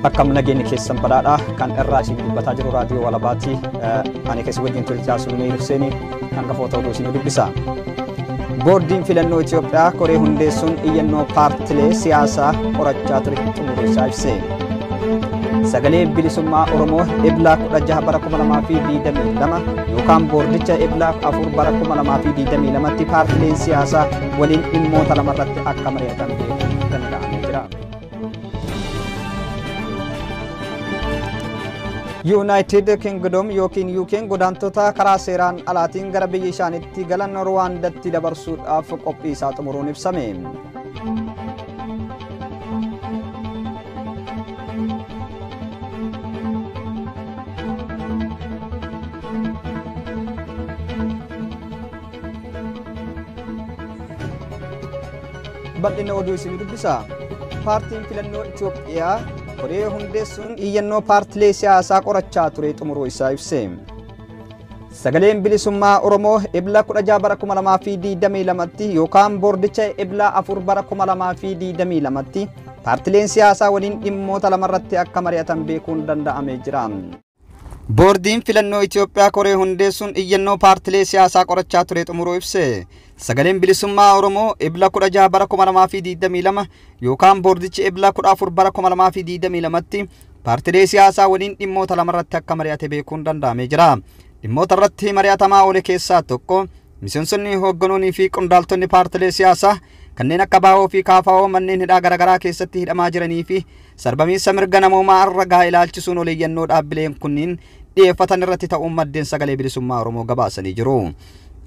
Akkam nageenyi keessan badhaadhaa kan irraa isin dubbataa jiru raadiyoo Walabaati. Ani keessa wajjin turichaa Sulumee Hussein hangafoota oduu isin dubbisa. Boordiin filannoo Itoophiyaa koree hundeessuun iyyannoo paartilee siyaasaa qorachaa ture xumuruu isaa ibse. Sagalee bilisummaa Oromoo Eblaa 16 bara 2022 yookaan boordicha Eblaa 4 bara 2022tti paartileen siyaasaa waliin dhimmoota lamarratti akka mari'atan beekuun danda'amee jira. United Kingdom yookiin UK'n godaantota karaa seeraan alaatiin gara biyya isaaniitti galan Ruwaandatti dabarsuudhaaf qophii isaa xumuruun ibsame. Bal'ina oduu isin dubbisa. Paartiin filannoo Itoophiyaa koree hundeessuun iyyannoo paartilee siyaasaa qorachaa ture xumuruu isaa ibse. Sagaleen bilisummaa Oromoo Ebla 16 bara 2022tti yookaan boordicha Ebla 4 bara 2022tti paartileen siyaasaa waliin dhimmoota lamarratti akka mari'atan beekuun danda'amee jira. Boordiin filannoo Itoophiyaa koree hundeessuun iyyannoo paartilee siyaasaa qorachaa ture xumuruu ibse. Sagaleen bilisummaa Oromoo Ebla 16 bara 2022 yookaan boordichi Ebla 14 bara 2022tti paartilee siyaasaa waliin dhimmoota lamarratti akka mari'ate beekuun danda'amee jira. Dhimmoota irratti mari'atamaa oole keessaa tokko miseensonni hoogganoonni fi qondaaltonni paartilee siyaasaa kanneen akka BAO fi KFO manneen hidhaa garaagaraa keessatti hidhamaa jiranii fi sarbamiinsa mirga namoomaa irra gahaa ilaalchisuun oliyyannoo dhaabbileen kunniin dhiyeeffatan irratti ta'uun maddeen sagalee bilisummaa Oromoo gabaasanii jiru.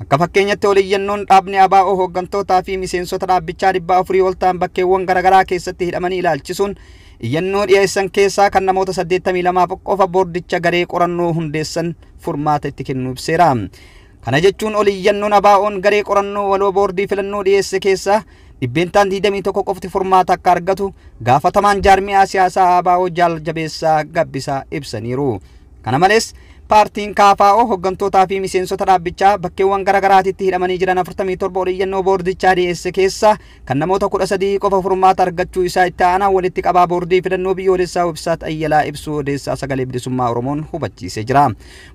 Akka fakkeenyatti oliyyannoon dhaabni ABO hooggantootaa fi miseensota dhaabbichaa 400 ol ta'an bakkeewwan garaagaraa keessatti hidhamanii ilaalchisuun iyyannoo dhiyeessan keessaa kan namoota 82 qofa boordicha garee qorannoo hundeessan furmaata itti kennuu ibseera. Kana jechuun oliyyannoon ABO'n garee qorannoo waloo boordii filannoo dhiyeesse keessaa 21% qofti furmaata akka argatu gaafatamaan jaarmiyaa siyaasaa ABO Jaal Jabeessaa Gabbisaa ibsaniiru. Kana malees paartiin KFO hooggantootaa fi miseensota dhaabbichaa bakkeewwan garaagaraatitti hidhamanii jiran 47 oliyyannoo boordichaa dhiyeesse keessaa kan namoota 13 qofa furmaata argachuu isaa itti aanaa walitti qabaa boordii filannoo biyyoolessaa Websaat Ayyalaa ibsuu odeessaa sagalee bilisummaa Oromoon hubachiisee jira.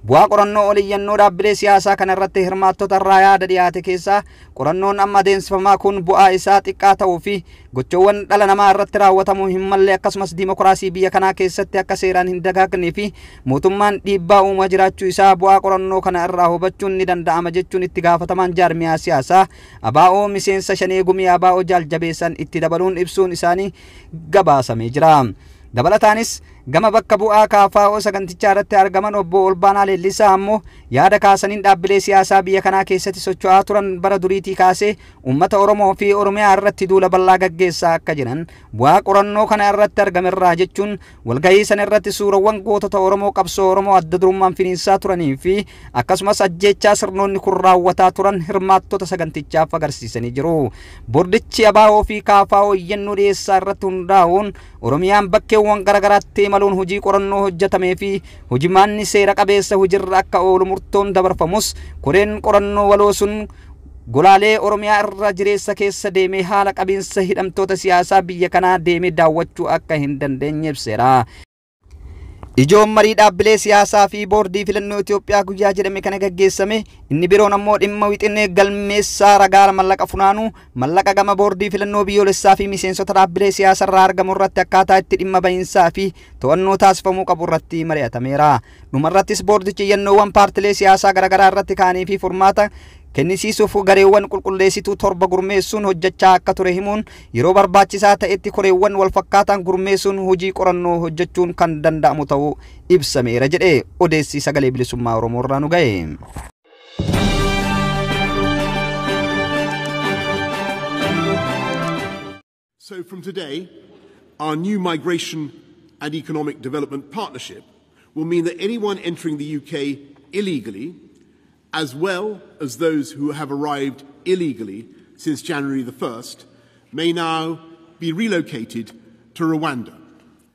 Bu'aa qorannoo oliyyannoo dhaabbilee siyaasaa kana irratti hirmaattota irraa yaada dhiyaate keessaa qorannoon amma adeemsifamaa kun bu'aa isaa xiqqaa ta'uu fi gochoowwan dhala namaa irratti raawwatamuu hin malle akkasumas diimokiraasii biyya kanaa keessatti akka seeraan hin dagaagne fi mootummaan dhiibbaa uumaa jiraachuu isaa bu'aa qorannoo kana irraa hubachuun ni danda'ama jechuun itti gaafatamaan jaarmiyaa siyaasaa ABO miseensa shanee gumii ABO Jaal Jabeessan itti dabaluun ibsuun isaanii gabaasamee jira. Dabalataanis gama bakka bu'aa KFO sagantichaa irratti argaman obbo Olbaanaa Leellisaa ammoo yaada kaasaniin dhaabbilee siyaasaa biyya kanaa keessatti socho'aa turan bara duriitii kaasee uummata Oromoo fi Oromiyaa irratti duula bal'aa gaggeessaa akka jiran bu'aa qorannoo kana irratti argamerraa jechuun walgahii sana irratti suurawwan gootota Oromoo qabsoo Oromoo adda durummaan finiinsaa turanii fi akkasumas ajjeechaa sirnoonni kun raawwataa turan hirmaattota sagantichaaf agarsiisanii jiru. Boordichi ABO fi KFO iyyannoo dhiyeessaa irratti hundaa'uun Oromiyaan bakkeewwan garaagaraatti imaluun hojii qorannoo hojjetamee fi hojimaanni seera qabeessa hojiirra akka oolu murtoon dabarfamus koreen qorannoo waloo sun golaalee Oromiyaa irra jireessa keessa deemee haala qabiinsa hidhamtoota siyaasaa biyya kanaa deemee daawwachuu akka hin dandeenye ibseera. Ijoon marii dhaabbilee siyaasaa fi boordii filannoo Itoophiyaa guyyaa jedhame kana gaggeessame inni biroon ammoo dhimma wixinee galmeessaa ragaa mallaqa funaanuu mallaqa gama boordii filannoo biyyoolessaa fi miseensota dhaabbilee siyaasaa irraa argamu irratti akkaataa itti dhimma bahiinsaa fi to'annoo taasifamuu qabu irratti mari'atameera. Dhumarrattis boordichi iyyannoowwan paartilee siyaasaa garaagaraa irratti ka'anii fi furmaata kennisiisuuf gareewwan qulqulleessituu 7 gurmeessuun hojjechaa akka ture himuun yeroo barbaachisaa ta'etti koreewwan walfakkaataan gurmeessuun hojii qorannoo hojjechuun kan danda'amu ta'uu ibsameera jedhee odeessi sagalee bilisummaa Oromoo irraa nu ga'e. So from today, our new migration and economic development partnership will mean that anyone entering the UK illegally, as well as those who have arrived illegally since January the 1st, may now be relocated to Rwanda.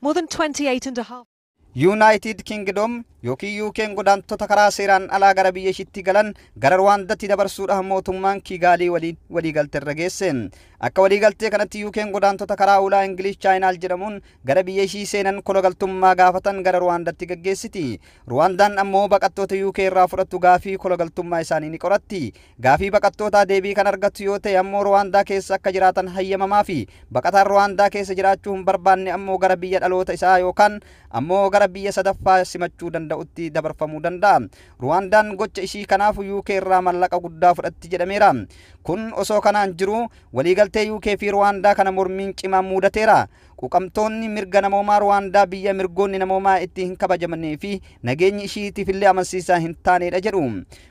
More than 28 and a half. United Kingdom yookiin UK'n godaantota karaa seeraan alaa gara biyya ishiitti galan gara Ruwaandaatti dabarsuudhaan mootummaan Kiigaalii waliin waliigaltee irra geesse. Akka waliigaltee kanatti UK'n godaantota karaa ulaa Ingilish Chaayinaal jedhamuun gara biyya ishii seenan kologaltummaa gaafatan gara Ruwaandaatti gaggeessiti. Ruwaandaan ammoo baqattoota UK irraa fudhattu gaafii kologaltummaa isaanii ni qoratti. Gaafii baqattootaa deebii kan argattu yoo ta'e ammoo Ruwaandaa keessa akka jiraatan hayyamamaa fi baqataan Ruwaandaa keessa jiraachuu hin barbaanne ammoo gara biyya dhaloota isaa yookaan ammoo gara biyya sadaffaa simachuu danda'utti dabarfamuu danda'a. Ruwaandaan gocha ishii kanaaf UK irraa mallaqa guddaa fudhatti jedhameera. Kun osoo kanaan jiru waliigaltee UK fi Ruwaandaa kana mormiin cimaan mudateera. Quuqamtoonni mirga namoomaa Ruwaandaa biyya mirgoonni namoomaa itti hin kabajamnee fi nageenyi ishiitiif illee amansiisaa hin taanedha jedhu.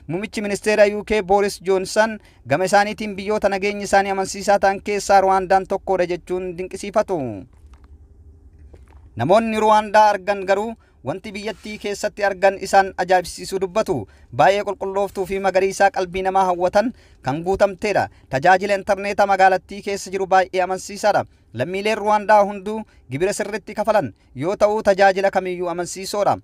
Muummichi ministeera UK Boris Johnson gama isaaniitiin biyyoota nageenyi isaanii amansiisaa ta'an keessaa Ruwaandaan tokkodha jechuun dinqisiifatu. Namoonni Ruwaandaa argan garuu wanti biyyattii keessatti argan isaan ajaa'ibsiisuu dubbatu. Baay'ee qulqullooftuu fi magariisaa qalbii namaa hawwatan kan guutamteedha. Tajaajila intarneetaa magaalattii keessa jiru baay'ee amansiisaadha. Lammiileen Ruwaandaa hunduu gibira sirriitti kafalan yoo ta'u tajaajila kamiyyuu amansiisoodha.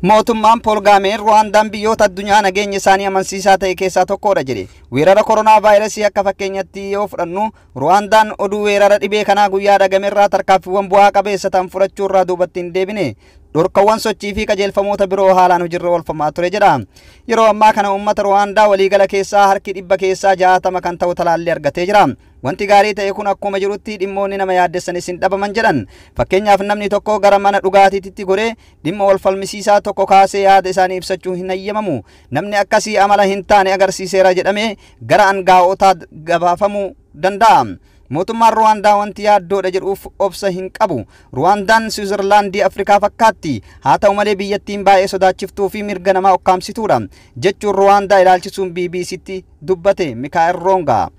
Mootummaan Pool Gaameen Ruwaandaan biyyoota addunyaa nageenya isaanii amansiisaa ta'e keessaa tokkodha jedhe. Weerara koronaa vaayirasii akka fakkeenyatti yoo fudhannu Ruwaandaan oduu weerara dhibee kanaa guyyaa dhagamerraa tarkaanfiiwwan bu'aa qabeessa ta'an fudhachuu irraa duubatti hin deebine. Dhorkawwan sochii fi qajeelfamoota biroo haalaan hojiirra oolfamaa ture jedha. Yeroo ammaa kana uummata Ruwaandaa waliigala keessaa harki 60% kan ta'u talaallii argatee jira. Wanti gaarii ta'e kun akkuma jirutti dhimmoonni nama yaaddessanis hin dhabaman jedhan. Fakkeenyaaf namni tokko gara mana dhugaatiitti goree dhimma wal falmisiisaa tokko kaasee yaada isaanii ibsachuu hin hayyamamu. Namni akkasii amala hin taane agarsiiseera jedhamee gara aangaa'otaa gabaafamuu danda'a. Mootummaan Ruwaandaa wanti yaaddoodha jedhuuf obsa hin qabu. Ruwaandaan Siwiizerlaandii Afrikaa fakkaatti. Haa ta'u malee biyyattiin baay'ee sodaachiftuu fi mirga namaa ukkaamsituudha jechuun Ruwaandaa ilaalchisuun BBCtti dubbate Mikaa'el Roongaa.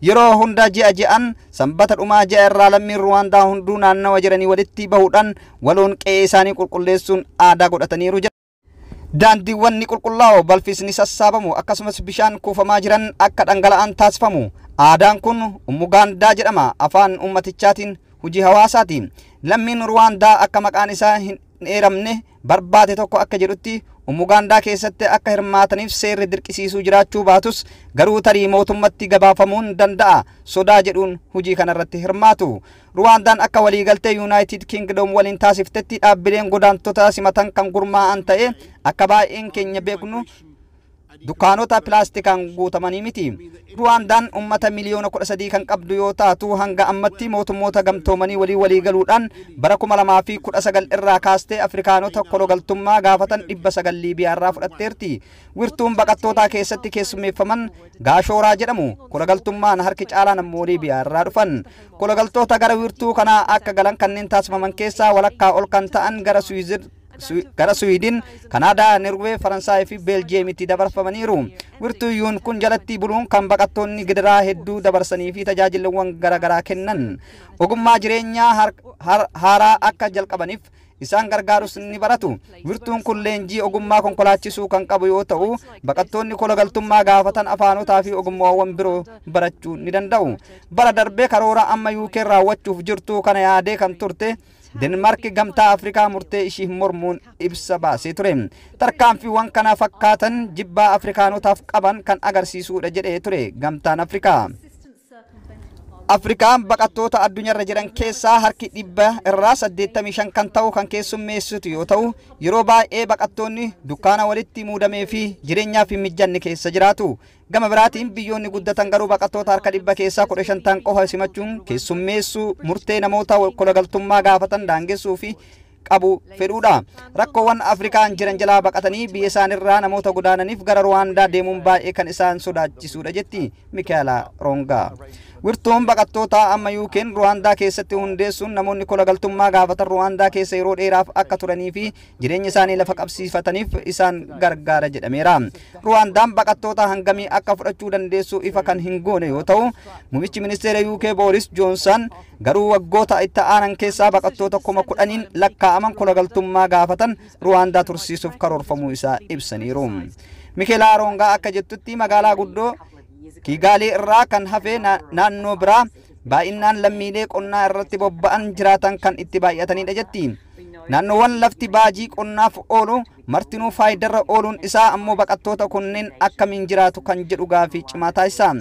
Yeroo hunda ji'a ji'an sanbata dhumaa ji'a irraa lammiin Ruwaandaa hunduu naannawa jiranii walitti bahuudhaan waloon qe'ee isaanii qulqulleessuun aadaa godhataniiru jedha. Daandiiwwan ni qulqullaa'u, balfis ni sassaabamu, akkasumas bishaan kuufamaa jiran akka dhangala'an taasifamu. Aadaan kun Umugaandaa jedhama. Afaan ummatichaatiin hojii hawaasaati. Lammiin Ruwaandaa akka maqaan isaa hin eeramne barbaade tokko akka jedhutti Umugaandaa keessatti akka hirmaataniif seerri dirqisiisuu jiraachuu baatus garuu tarii mootummatti gabaafamuun danda'a sodaa jedhuun hojii kanarratti hirmaatu. Ruwaandaan akka waliigaltee Yuunaayitid Kingdom waliin taasiftetti dhaabbileen godaantota simatan kan gurmaa'an ta'e akka baay'een keenya beeknu dukkaanota pilaastikaan guutamanii miti. Ruwaandaan uummata miliyoona 13 kan qabdu yoo taatu hanga ammatti mootummoota gamtoomanii walii walii galuudhaan bara 2019 irraa kaastee Afrikaanota kologaltummaa gaafatan 900 Liibiyaa irraa fudhatteerti. Wirtuun baqattootaa keessatti keessummeeffaman Gaashooraa jedhamu. Kologaltummaan harki caalaan ammoo Liibiyaa irraa dhufan. Kologaltoota gara wirtuu kanaa akka galan kanneen taasifaman keessaa walakkaa ol kan ta'an gara Suwiidin, Kanaadaa, Norwee, Faransaay fi Beeljeemitti dabarfamaniiru. Wirtuuyyuun kun jalatti buluun kan baqattoonni gidiraa hedduu dabarsanii fi tajaajilawwan garaagaraa kennan. Ogummaa jireenyaa haaraa akka jalqabaniif isaan gargaarus ni baratu. Wirtuun kun leenjii ogummaa konkolaachisuu kan qabu yoo ta'u, baqattoonni kologaltummaa gaafatan afaanotaa fi ogummaawwan biroo barachuu ni danda'u. Bara darbee karoora amma UK raawwachuuf jirtu kana yaadee kan turte Denmaark gamtaa Afrikaa murtee ishii mormuun ibsa baasee ture. Tarkaanfiiwwan kana fakkaatan jibbaa Afrikaanotaaf qaban kan agarsiisudha jedhee ture gamtaan Afrikaa. Afrikaan baqattoota addunyaarra jiran keessaa harki 85% kan ta'u kan keessummeessitu yoo ta'u, yeroo baay'ee baqattoonni dukkaana walitti muudamee fi jireenyaaf hin mijanne keessa jiraatu. Gama biraatiin biyyoonni guddatan garuu baqattoota harka 15% ta'an qofa simachuun keessummeessuu murtee namoota kologaltummaa gaafatan daangessuu fi qabu fedhuudha. Rakkoowwan Afrikaan jiran jalaa baqatanii biyya isaanirraa namoota godaananiif gara Ruwaandaa deemuun baay'ee kan isaan sodaachisuudha jetti Mikaela Roongaa. Wirtuun baqattoota amma UK'n Ruwaandaa keessatti hundeessuun namoonni kologaltummaa gaafatan Ruwaandaa keessa yeroo dheeraaf akka turanii fi jireenya isaanii lafa qabsiifataniif isaan gargaara jedhameera. Ruwaandaan baqattoota hangamii akka fudhachuu dandeessu ifa kan hin goone yoo ta'u, muummichi ministeera UK Boris Johnson garuu waggoota itti aanan keessaa baqattoota 10,000 lakkaa'aman kologaltummaa gaafatan Ruwaandaa tursiisuuf karoorfamuu isaa ibsaniiru. Mikaela Roongaa akka jettutti magaalaa guddoo Kiigaalii irraa kan hafe naannoo biraa baay'inaan lammiilee qonnaa irratti bobba'an jiraatan kan itti baay'atanidha jetti. Naannoowwan lafti baajii qonnaaf oolu martinuu faayidarra ooluun isaa ammoo baqattoota kunneen akkamiin jiraatu kan jedhu gaafii cimaa taasisa.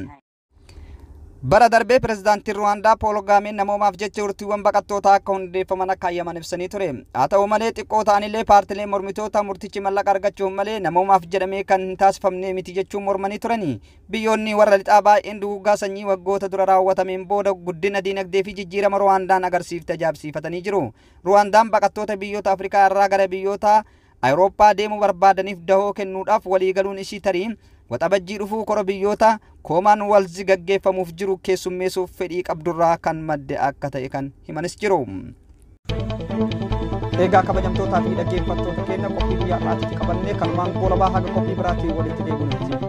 Bara darbee pirezidaantiin Ruwaandaa Pool Kaagaameen namoomaaf jecha murtiiwwan baqattootaa akka hundeeffaman akka hayyaman ibsanii ture. Haa ta'u malee, xiqqoo ta'anillee paartileen mormitoota murtichi mallaqa argachuuf malee namoomaaf jedhamee kan hin taasifamne miti jechuun mormanii turani. Biyyoonni warra lixaa baay'een duguuggaa sanyii waggoota dura raawwatameen booda guddina diinagdee fi jijjiirama Ruwaandaan agarsiifte ajaa'ibsiifatanii jiru. Ruwaandaan baqattoota biyyoota Afrikaa irraa gara biyyoota Awurooppaa deemuu barbaadaniif dahoo kennuudhaaf waliigaluun ishii tarii Waxabajjii dhufuu kora biyyoota Koomaan Walzi gaggeeffamuuf jiru keessummeessuuf fedhii qabdurraa kan madde akka ta'e kan himanis jiru. Egaa, kabajamtootaa fi dhaggeeffattoota keenya, qophii guyyaa har'aatiif qabannee kanumaan goolabaa. Haga qophii biraatiin walitti deebinutti.